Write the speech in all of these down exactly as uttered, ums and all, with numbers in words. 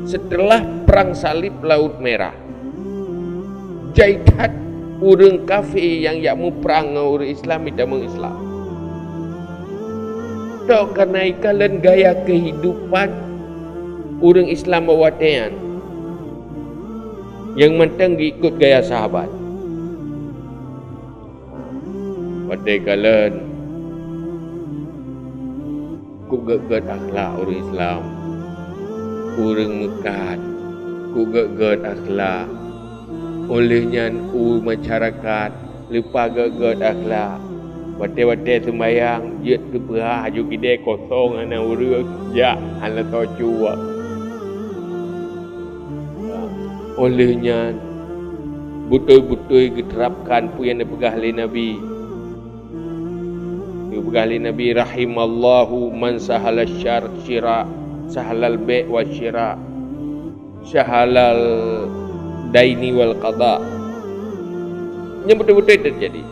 Setelah Perang Salib Laut Merah, jai that ureuëng kafé nyang jak muprang ngon ureuëng Islam jitamong Islam. Tok kareuna ikalon gaya keuhidupan ureuëng Islam bak watée nyan, nyang mantong geuikot gaya sahabat. Watée kalon, keu gét-gét akhlak ureuëng Islam, ureuëng meukat, keu gét-gét akhlak. Óh lheueh nyan u masyarakat leupah gét-gét akhlak. Watée-watée seumayang jeuet teupeugah aju kidée kosong hana ureuëng jak hana soe cuba. Óh lheueh nyan beutôi-beutôi geuterapkan peue nyang neupeugah lé Nabi. Geupeugah lé Nabi, "Rahimallahu man sahala syar-, syira, sahalal bai' wa syira, sahalal daini wal qada." Nyang beutôi-beutôi teujadi.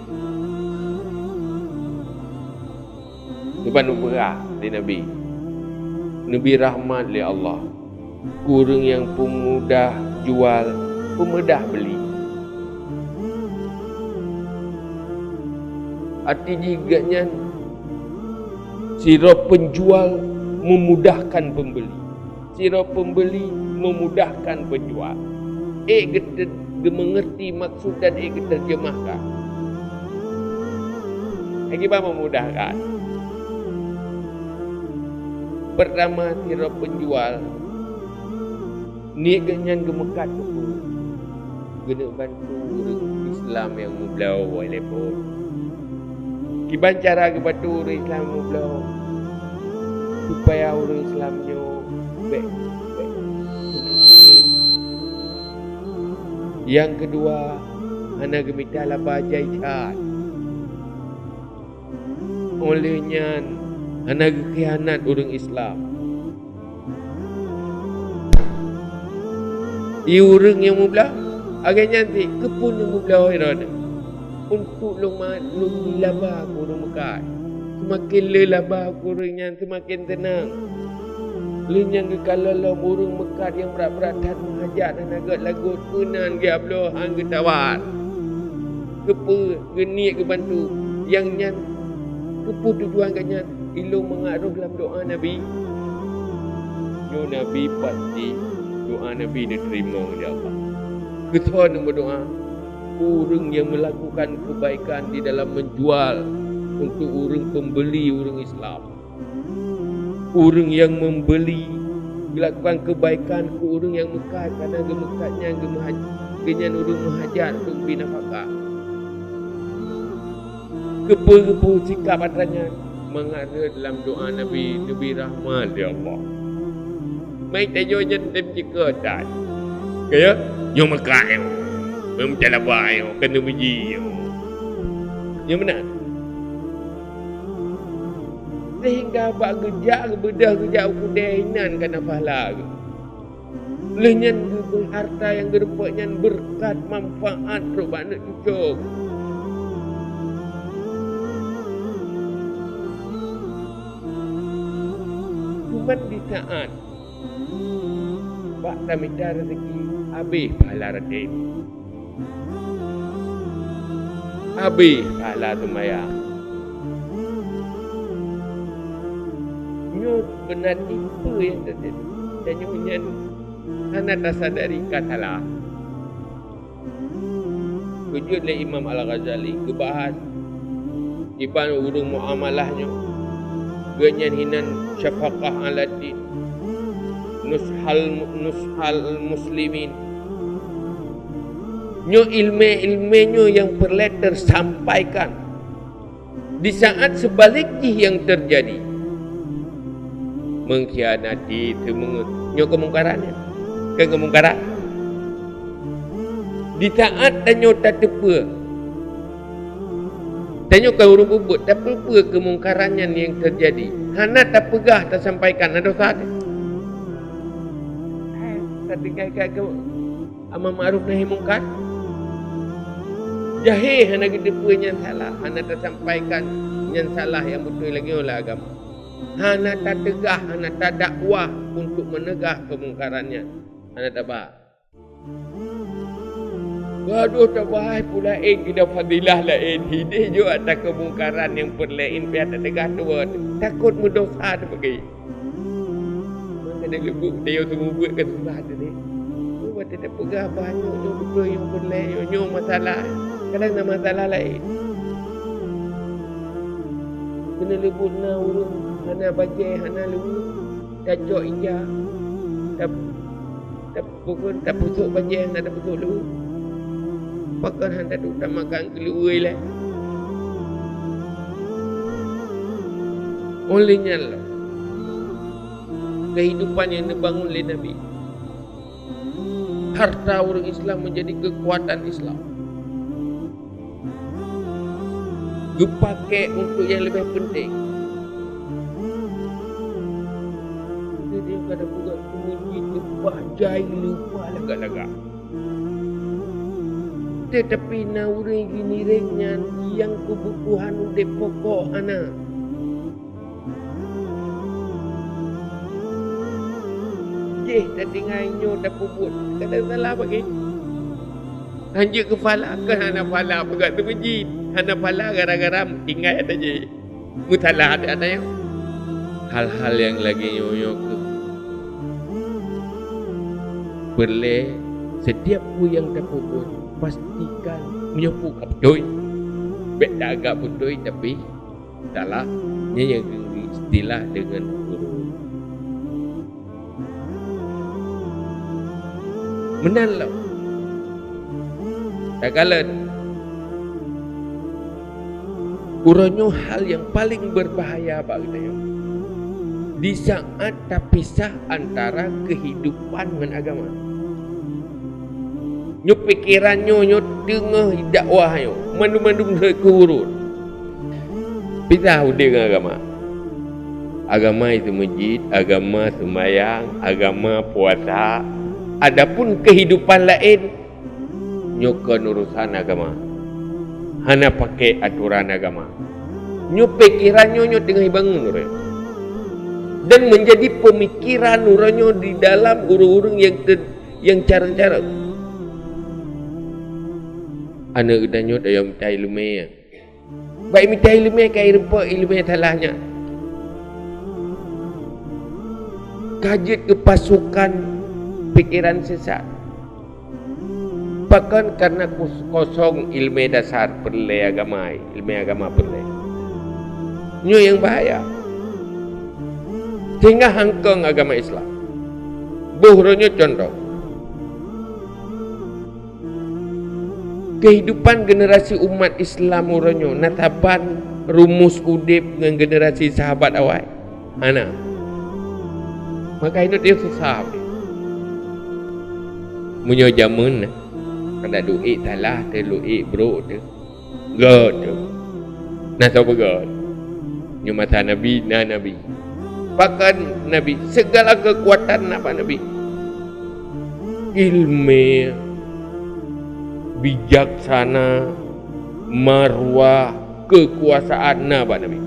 Kiban neupeugah lé Nabi, neubi rahmat lé Allah keu ureuëng nyang peumudah jual, peumudah beuli. Arti jih geuhnyan, sidroe peunjual meumudahkan peumbeuli, sidroe peumbeuli meumudahkan peunjual. Ék geute-, geumeungeurti maksud dan ék geuteurjeumahkan. Kiban meumudahkan. Peurtama, sidroe peunjual niet geuhnyan geumeukat keu peue? Geuneuk bantu ureuëng Islam nyang meubloe telepon. Kiban cara geubantu ureuëng Islam meubloe? Supaya ureuëng Islam nyoe bék, bék. Nyang keudua, hana geumita laba jai that. Óh lheueh nyan, hana geukhianat ureuëng Islam. Ie ureuëng nyang meubloe, lagée nyan cit, keupeue lôn meubloe droeneuh? Untuk lôn ma-, lôn laba keu ureuëng meukat. Seumaken le laba keu ureuëng nyan, seumaken teunang. Lheueh nyan geukalon lom ureuëng meukat nyang brat-brat that meuhajat hana gét lagot, meunan geubloe han geutawar. Keupeue geuniet geubantu? Nyang nyan keupeue tujuan geuhnyan? Ilôn mangat roh lam doá Nabi. Nyoe Nabi pasti doá Nabi neuteurimong lé Allah. Keu soe neumeudoá? Ureuëng nyang meulakukan keubaikan di dalam meunjual untuk ureuëng peumbeuli ureuëng Islam. Ureuëng nyang meumbeuli geulakukan keubaikan keu ureuëng nyang meukat, karna geumeukat nyan geumeuha-, geuhnyan ureuëng meuhajat untuk geubri nafakah. Keupeue-keupeue sikap atra nyan mangat rhot lam doá Nabi, neubi rahmat lé Allah. Mai tanyoe nyan tem ceukoe that. Kaya, nyoe meukat nyoe, meucalaba nyoe, keuneuk meuji nyoe. Nyoe meunan. Sehingga bak geujak, geubeudôh geujak u keudée inan kana pahala geuh. Lheueh nyan geubri harta nyang geureupok nyan beureukat manfaat trok bak aneuk cucoe. Cuman di saát bak tamita raseuki habéh pahala ratéb. Habéh pahala seumayang. Nyoe beuna tipe nyang teujadi. Tanyoe nyan hana tasadari ka salah. Geujeuet lé Imam Al-Ghazali geubahas kiban ureuëng muamalah nyoe. Geuhnyan hinan syafaqah ala din, nushal, nushal muslimin. Nyoe ileumé-ileumé nyoe nyang peureulée teusampaikan di saát seubalek jih nyang teujadi. Mengkhianati, teumeungeut, nyoe keumungkaran nyan. Keu keumungkaran. Di saát tanyoe tateupeue, tanyoe ka ureuëng peubuet, tapeupeue keumungkaran nyan nyang teujadi, hana tapeugah, tasampaikan, na dosa teuh. Hai, tatinggai ka keu amar ma'ruf nahi mungkar. Jahé hana geuteupeue nyan salah, hana tasampaikan nyan salah nyang beutôi lagée nyoe lam agama. Hana tateugah, hana tadakwah untuk meunegah keumungkaran nyan. Hana taba. Gadoh tabahai peue laén keunan fadilah laén, hidéh jok atra keumungkaran nyang peureulée, pih hana tateugah tuwoe, takot meudosa teuh bagi. Maka dilebok dayah seumeubeuet ka susah teuh deh. Nyoe watée tapeugah bah nyoe, nyoe beutôi, nyoe peureulée, nyoe, nyoe masalah. Kadang na masalah laén. Keuneuleubuet na ureuëng hana bajée, hana leuweue, tacok ija, tap-, tap-, Pakon tapeusok bajée hana tapeusok leuweue? Pakon hana tamakan keu leuweue ilée? Óh lheueh nyan lom, keuhidupan nyang neubangun lé Nabi, harta ureuëng Islam meunjadi keukuatan Islam. Geupaké untuk nyang leubeh peunteng. Jadi, kadang peugah keumeujih leupah jai, leupah lagak-lagak. Teutapi na ureuëng geuniréng nyan nyang keubutuhan udeb pokok hana. Jih tatinggai nyoe tapeubuet, kadang salah bagi. Hanjeuet keu phala, keu hana phala peugah teuh beujih. Hana phala gara-gara tinggai ata jih. Meusalah ata-ata nyoe. Hal-hal nyang lagée nyoe, nyoe keuh peureulée setiap peue nyang tapeubuet, pastikan meunyoe peue ka beutôi. Bék taanggab beutôi, tapi salah, nyan nyang geuistilah deungon guru. Meunan lom. Takalon, uroe nyoe hal nyang paleng beubahaya bak geutanyoe, di saát tapisah antara keuhidupan ngon agama. Nyoe pikeran nyoe, nyoe teungoh dakwah nyoe, mandum-mandum lheueh keu ureuëng. Pisah udeb ngon agama. Agama itu meujid, agama seumayang, agama puasa. Adapun keuhidupan laén, nyoe kon urosan agama. Hana paké atoran agama. Nyoe pikeran nyoe, nyoe teungoh ibangun ureuëng. Dan meunjadi peumikiran uroe nyoe di dalam ureuëng-ureuëng nyang te-, nyang carông-carông. Aneuëk geutanyoe tayue mita iéleumé. Bak mita iéleumé ka irumpok iéleumé salah nyan. Ka jeuet keu pasukan pikeran sesat. Pakon? Kareuna kos-, kosong iéleumé dasar peureulée agama, iéleumé agama peureulée. Nyoe nyang bahaya. Sehingga hangkong agama Islam. Boh uroe nyoe contoh. Keuhidupan generasi umat Islam uroe nyoe na saban rumus udeb ngon generasi sahabat awai? Hana. Maka inong teuh susah. Meunyoe jameun, kada duek salah teuh, luek brok teuh. Göt teuh. Na soe peugöt? Nyoe masa Nabi, na Nabi. Pakon Nabi? Segala keukuatan na bak Nabi. Iéleumé, bijaksana, marwah, keukuasaan na bak Nabi.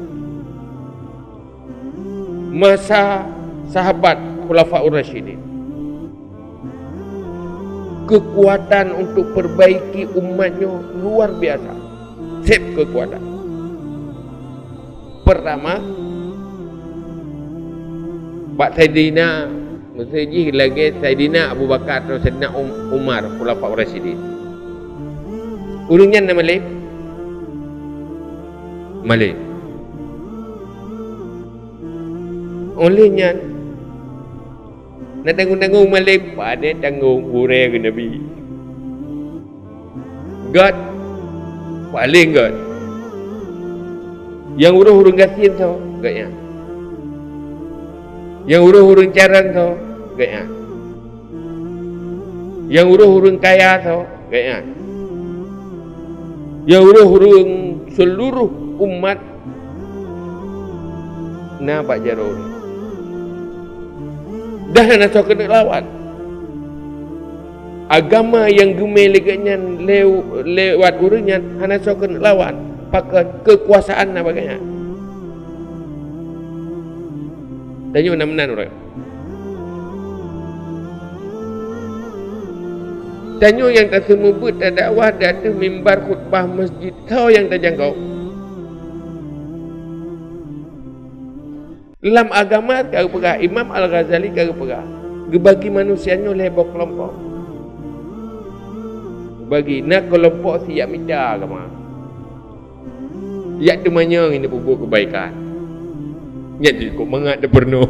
Masa sahabat Khulafaur Rasyidin, keukuatan untuk perbaiki umat nyoe luar biasa. Seb keukuatan. Pertama, bak Saidina, maksud jih lagée Saidina Abu Bakar atau Saidina Um-, Umar, Khulafaur Rasyidin. Ureuëng nyan na malém? Malém. Óh lheueh nyan, na tanggong-tanggong malém, padahai tanggong gurée keu Nabi. Göt, paleng göt. Nyang uroh ureuëng gasien soe? Göt nyan. Nyang uroh ureuëng carông soe? Göt nyan. Nyang uroh ureuëng kaya soe? Göt nyan. Nyang uroh ureuëng seuluruh umat na bak jaroe nyan. Dah hana soe keuneuk lawan. Agama nyang geumé lé geuh nyan lew-, lewat ureuëng nyan hana soe keuneuk lawan, pakon keukuasaan na bak geuh nyan. Tanyoe na meunan uroe. Tanyoe nyang taseumeubeuet tadakwah di ateueh mimbar khutbah masjid, soe nyang tajangkau? Lam agama ka geupeugah, Imam Al-Ghazali ka geupeugah, geubagi manusia nyoe lhée boh keulompok. Geubagi, na keulompok siyak mita agama. Yak teumanyong ini peubuet keubaikan. Nyan jikuk mangat teupeureunoh.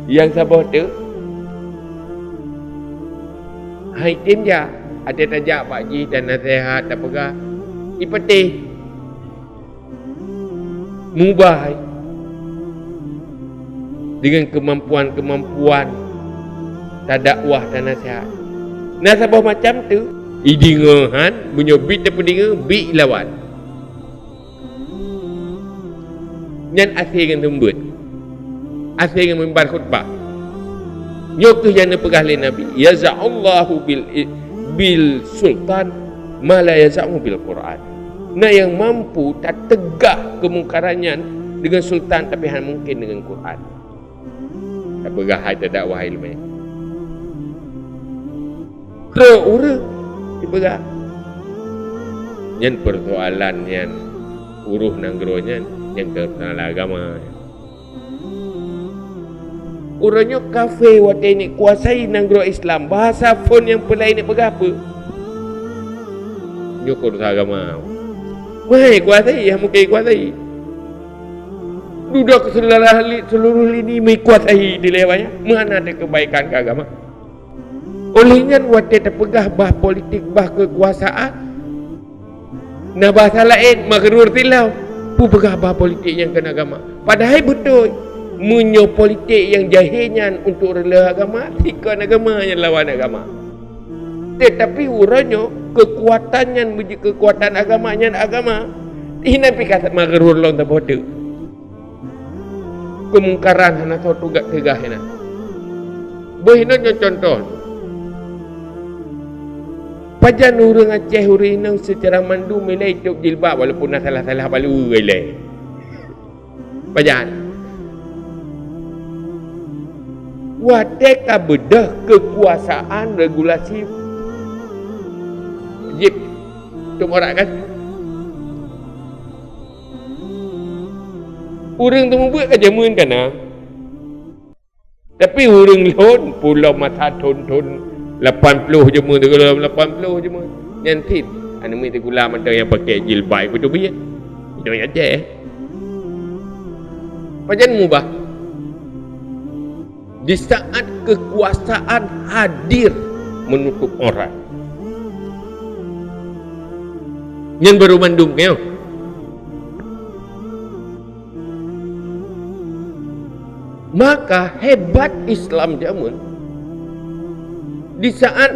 Nyang saboh teuk, hai tem jak, até tajak bak jih dan naseuhat tapeugah, ipatéh. Mubah hai. Dengan kemampuan-kemampuan tadakwah dan nasihat. Na saboh macam tu, ideungoe han, meunyoe bit tapeudeungoe, bit lawan. Nyan asai ngon seumeubeuet. Asai ngon mimbar khutbah. Nyoe kheueh nyang neupeugah lé Nabi, "Yaza'ullahu bil, bil sultan ma la yaza'u bil Qur'an." Na nyang mampu tateugah keumungkaran nyan deungon sultan, tapi hana mungken deungon Qur'an. Tapeugah hai tadakwah ileumèe. Trok ureuëng dipeugah. Nyan peusoalan nyan, uroh nanggroe nyan, nyang keu peusoalan agama nyan. Uroe nyoe kafé watée neuk kuasai nanggroe Islam, bahasa phon nyang peulai neuk peugah peue? Nyoe keu urusan agama. Meuhai kuasai, nyang mungken kuasai. Dudoe keu seuluruh li-, seuluruh lini meukuasai dilèe awaknyan. Meuhana teukeubaikan keu agama. Óh lheueh nyan watée tapeugah bah politik, bah keukuasaan, na bahasa laén, maghrur tilawm, peugah bah politik nyang keu agama. Padahai beutôi, meunyoe politik nyang jahé nyan untuk reuloh agama, sikon agama nyang lawan agama. Teutapi uroe nyoe keukuatan nyan meujeuet keukuatan agama nyan agama. Inan pih ka maghrur lom saboh teuk. Keumungkaran hana soe teuga-, teugah inan. Boh inoe nyoe contoh. Pajan ureuëng Aceh ureuëng inong seucara mandum ilée itôb jilbab walaupun na salah-salah balue ilée. Pajan. Watée ka beudôh keukuasaan regulasi jib teumorak kan? Ureuëng teumeubeuet ka jameun ka na. Tapi ureuëng lhon pulo masa thon-thon lapan ploh jameun, sigohlom lapan ploh jameun. Nyan cit, aneuk miet sikula mantong nyang pakai jilbab beuteubiet. Nyoe nyang Aceh. Pajan mubah? Di saat keukuasaan hadir meunutup aurat. Nyan barô mandum, nyoe. Maka hebat Islam jameun, di saat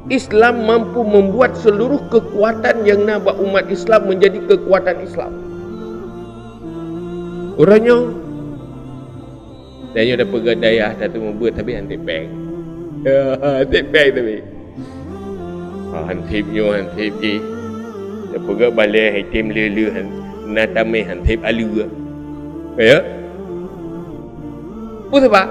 Islam mampu membuat seluruh kekuatan yang na bak umat Islam menjadi kekuatan Islam. Uroe nyoe, tanyoe tapeugah dayah tateumeubeuet tapi han teb péng. Han teb péng tapi. Ah, han teb nyoe, han teb jih. Tapeugah balée item lé-lé han, na tamé han teb aleue. Ya? Peue sabab?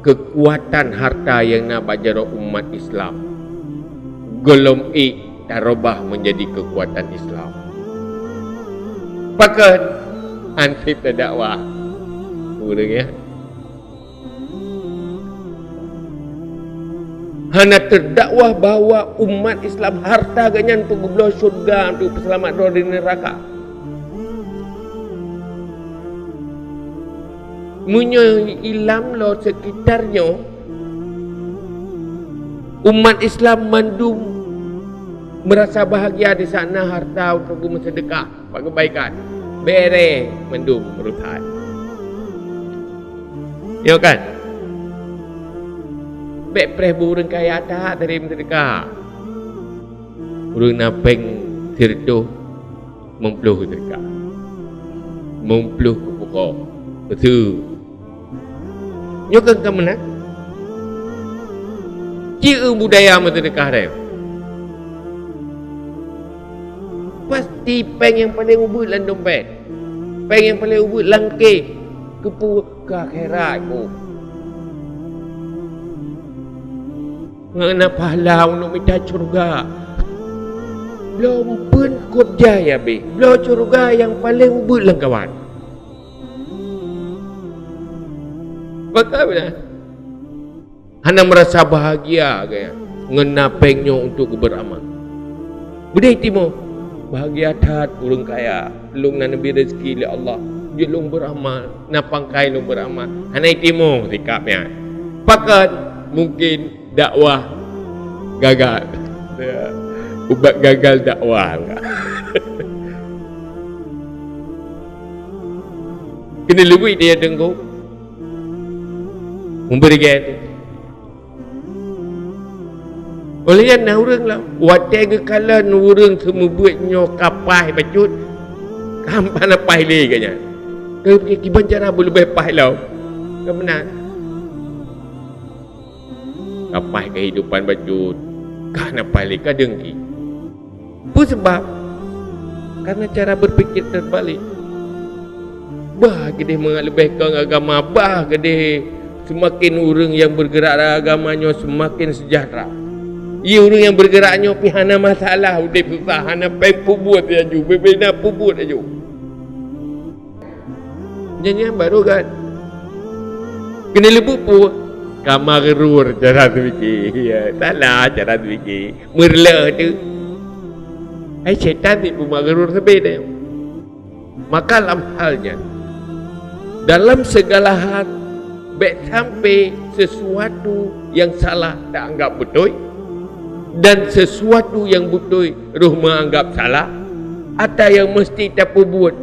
Keukuatan harta nyang na bak jaroe umat Islam gohlom ék tarubah meunjadi keukuatan Islam. Pakon? Han teb tadakwah. Ureuëng, ya. Hana teudakwah bahwa umat Islam harta geuh nyan untuk geubloe syeuruga, untuk peuseulamat droe dari neuraka. Meunyoe ilam lo sekitar nyoe, umat Islam mandum meurasa bahagia di saat na harta untuk geumeuseudeukah. Bak keubaikan, bere mandum urusan. Nyoe kan? Bék preh beu ureuëng kaya that dari meuseudeukah. Ureuëng na péng sireutôh, meumploh geuseudeukah. Meumploh keu pukoe. Beutôi. Nyoe kan ka meunan. Ci eu budaya meuseudeukah deh. Pasti péng nyang paleng ubit lam dompet. Péng nyang paleng ubit lam kés. Keupeue? Keu akhirat, Bu. Ngon na pahala untuk mita syeuruga. Bloe bukon kop jai abéh. Bloe syeuruga nyang paleng ubit lam kawan. Beutôi beuna. Hana meurasa bahagia gaya ngon na péng nyoe untuk beuramal. Beudeh timoh, bahagia that ureuëng kaya, lôn na neubri rezeki lé Allah, jeuet lôn beuramal, na pangkai lôn beuramal. Hana timoh sikap nyan. Pakon mungkin dakwah gagal. Ya, ubat gagal dakwah. Keuneuk leubuet dia teungku. Memberi gaya tu. Oleh nyan na ureuëng lah, watée geukalon ureuëng seumeubeuet nyoe ka paih bacut, ka hana paih lé geuh nyan. Keu kiban cara beuleubeh paih lom. Ka meunan. Ka paih keuhidupan bacut, ka hana paih lé, ka deungki. Peue sabab? Karena cara berpikir terbalik. Bah geudeh mangat leubeh keu agama, bah geudeh seumaken ureuëng nyang bergerak dalam agama nyoe seumaken seujahteura. Ie ureuëng nyang bergerak nyoe pih hana masalah, udeb susah, hana péng peubuet laju, bubena peubuet laju. Nyan, nyan baru kan. Keuneuk leubuet peue? Ka maghrur cara seumiké. Ya, salah cara seumiké. Meureuloh tu. Hai syaitan ni peumaghrur sabe teuh. Maka lam hal nyan, dalam segala hal, bék sampai sesuatu yang salah taanggap beutôi, dan sesuatu yang beutôi roh meuanggap salah, ata nyang meusti tapeubuet,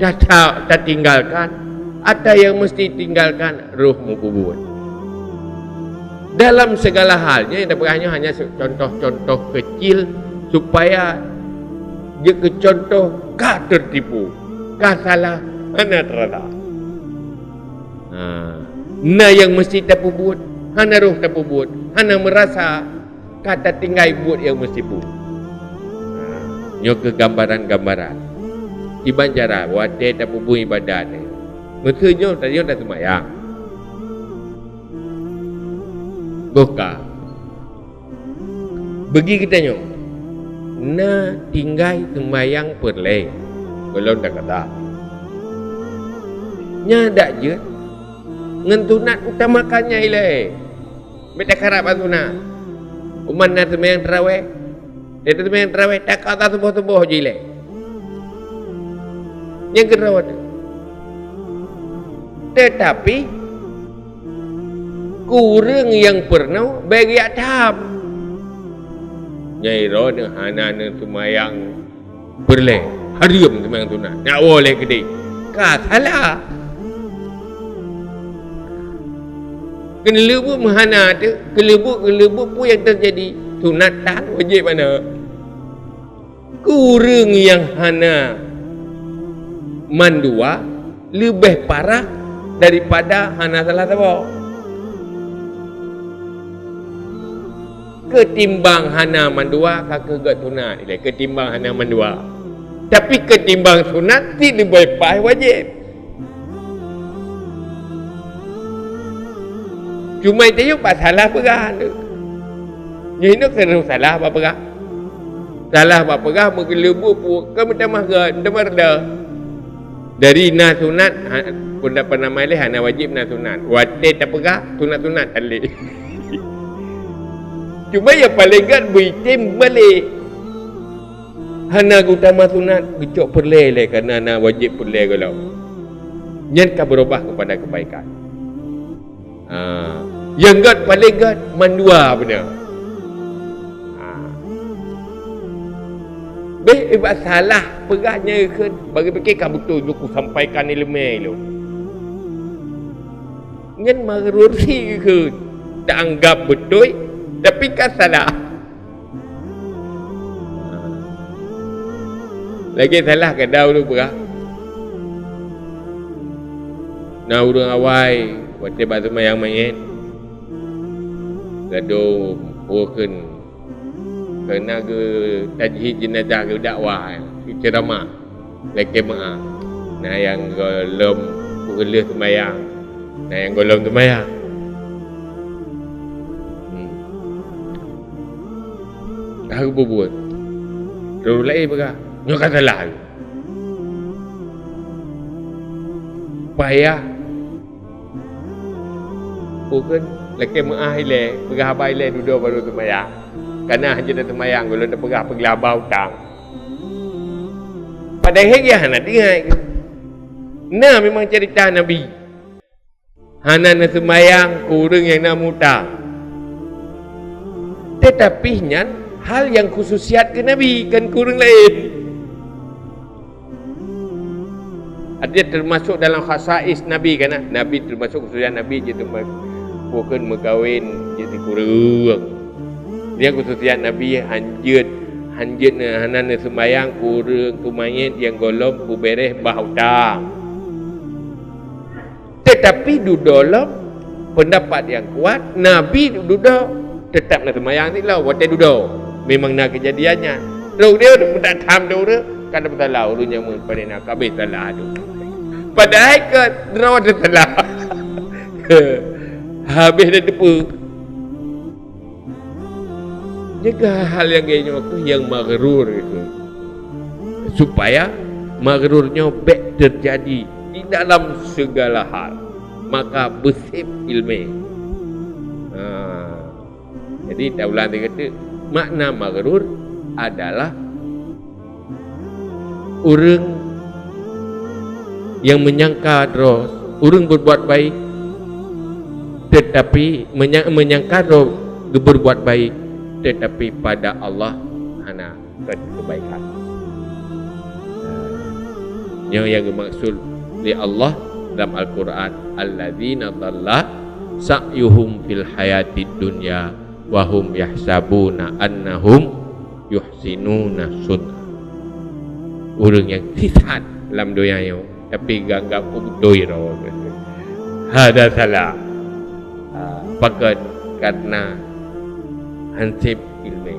tata-, tatinggalkan, ata nyang meusti tinggalkan, roh meupeubuet. Dalam segala hal, nyan nyang tapeugah nyoe hanya se-, contoh-contoh kecil supaya jeuet keu contoh ka teutipu, ka salah, hana teurasa. Ha, na nyang meusti tapeubuet, hana roh tapeubuet, hana meurasa, ka tatinggai buet nyang meusti buet. Ha, nyoe keuh gambaran-gambaran. Kiban cara watée tapeubuet ibadat, meuseu nyoe tanyoe taseumayang. Boh ka. Beugi geutanyoe, na tinggai seumayang peureulée, gohlom takata. Nyan dak jeuet, ngon sunat utamakan nyan ilée. Bék takarab bak sunat. Umat na seumayang tarawéh, Di teumé tarawéh takata suboh-suboh jih lé. Nyang keudroe teuh. Teutapi, keu ureuëng nyang peurunoe bék geujak tham. Nyang droeneuh hana neuseumayang peureulée, hareuem seumayang sunat. Nyak woe lé keudeh. Ka salah. Keuneuleubeut meuhana teuh, keuleubut-keuleubut peue nyang teujadi, sunat tahan wajéb hana. Keu ureuëng nyang hana mandua leubeh parah daripada hana salah saboh. Keutimbang hana mandua ka keuh gét sunat ilée, keutimbang hana mandua. Tapi keutimbang sunat cit leubeh paih wajéb. Cuma tanyoe bak salah peugah tu. Nyoe hinoe keuneuk salah bak peugah. Salah bak peugah meugeuleubu pu-, ka meutamah gét, meutamah reudah. Dari na sunat, ha, pun dak pernah maileh hana wajéb na sunat. Watée tapeugah sunat-sunat alek. Cuma nyang paleng gét beuitem balek. Hana geutama sunat, geucok peureulée lé, kareuna na wajéb peureulée gohlom. Nyan ka beurubah keupada keubaikan. Ha, nyang gét paleng gét mandua beuna. Ha. Béh, iba salah peugah nyan kheun, bagi pike ka beutôi nyoe kusampaikan ileumé lôn. Nyan maghrur si kheun, taanggap beutôi, tapi ka salah. Lagée salah keudau lôn peugah. Na ureuëng awai watée bak seumayang manyét, gado peue kheun, keunan geu tajhid jeunazah geu dakwah, geu ceuramah, lakée meu'ah. Na nyang gohlom peuleueh seumayang, na nyang gohlom seumayang. Hmm. Ka geububuet. Lôn laén peugah, nyoe ka salah. Payah. Peue kheun, lakée meu'ah ilée, peugah haba ilée dudoe barô seumayang. Kana hanjeuet seumayang, gohlom tapeugah peuglah haba utang. Padahai geuh hana teuingat. Na memang cerita Nabi. Hana neuseumayang keu ureuëng nyang na mutang. Teutapi nyan hal nyang khususiat keu Nabi, kon keu ureuëng laén. Artinya termasuk dalam khasais Nabi, kan? Nabi termasuk khususiat Nabi, jeuet teuma-, bukan meukawen jeuet sikureueng. Dia khususiat Nabi hanjeuet, hanjeuet ne-, hana neuseumayang keu ureuëng, keu manyét nyang gohlom peubéréh bah utang. Teutapi dudoe lom, peundapat nyang kuat, Nabi dudoe teutap na seumayang sigoe watée dudoe. Memang na keujadian nyan. Trok dia meudak tham dua ureuëng, ka na peusalah ureuëng nyang meupadé na, ka habéh salah tu. Padahai keu droe teusalah. Habéh dah teupeu. Jaga hal nyang geuh nyoe kheueh nyang maghrur itu, supaya maghrur nyoe bék terjadi di dalam segala hal, maka beusép ileumé. Ha. Jadi, taulang sikeuteuk, makna maghrur adalah ureuëng nyang meunyangka droe ureuëng berbuat baik, teutapi meunya-, meunyangka droe geuberbuat baik, teutapi pada Allah hana keubaikan. Nyoe nyang geumaksud lé Allah dalam Al-Quran, "Alladzina dhalla sa'yuhum fil hayatid dunya wa hum yahsabuna annahum yuhsinuna sun'a." Ureuëng nyang sisat lam donya nyoe, tapi geuanggap beutôi droe. Hada salah. Ha, pakon? Karena hansép ileumé.